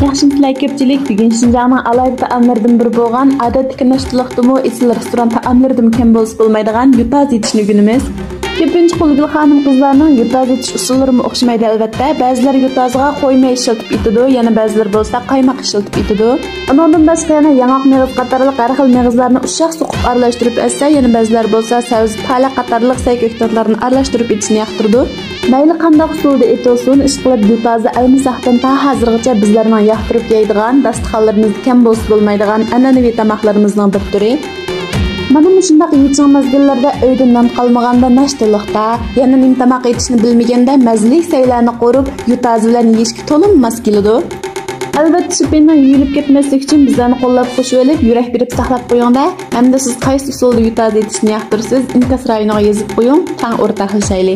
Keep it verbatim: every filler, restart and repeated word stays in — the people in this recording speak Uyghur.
ياخشىمۇسىلەر كۆپچىلىك؟ بۈگۈن شىنجاڭنىڭ ئالاھىدە تائاملىرىدىن بىرى بولغان ئادەتتىكى ناشتىلىقتىمۇ، ئېسىل رېستوران تائاملىرىدىمۇ كەم بولسا بولمايدىغان يۇتازا ئېتىشنى ئۆگىنىمىز. كۆپىنچە قۇلگۈل خانىم قىزلارنىڭ يۇتازا ئېتىش ئۇسۇللىرىمۇ ئوخشىمايدۇ، ئەلۋەتتە. بەزىلەر يۇتازىغا قوي مېيى ئىشلىتىپ ئېتىدۇ، يەنە بەزىلەر بولسا قايماق ئىشلىتىپ ئېتىدۇ. ئۇنىڭدىن باشقا يەنە ياڭاق مېغىز قاتارلىق ھەر خىل مېغىزلارنى ئۇششاق سوقۇپ ئارىلاشتۇرۇپ ئەتسە، يەنە بەزىلەر بولسا سەۋزە، پالە قاتارلىق سەي كۆكتاتلارنى ئارىلاشتۇرۇپ ئېتىشنى ياقتۇرىدۇ. مەيلى قانداق ئۇسۇلدا ئېتىلسۇن، ئىشقىلىپ يۇتازا ئەلمىساقتىن تا ھازىرغىچە بىزلەرنىڭ ياقتۇرۇپ يەيدىغان، داستىخانلىرىمىزدا كەم بولسا بولمايدىغان ئەنئەنىۋى تاماقلىرىمىزنىڭ بىر تۈرى. مانا مۇشۇنداق يېچىڭ مەزگىللەردە ئۆيدە نان قالمىغاندا ناشتىلىقتا، يەنە نېمە تاماق ئېتىشنى بىلمىگەندە مەززىلىك سەيلەرنى قورۇپ، يۇتازا بىلەن يېيىشكە تولىمۇ ماس كېلىدۇ. ئەلۋەتتە، شۇ پېيىنىڭ يۇيۇلۇپ كەتمەسلىكى ئۈچۈن بىزلەرنى قوللاپ قوشۇۋېلىپ، يۈرەك بېرىپ ساقلاپ قويۇڭدا، ھەمدە سىز قايسى ئۇسۇلدا يۇتازا ئېتىشنى ياقتۇرىسىز؟ ئىنكاس رايونىغا يېزىپ قويۇڭ، تەڭ ئورتاقلىشايلى.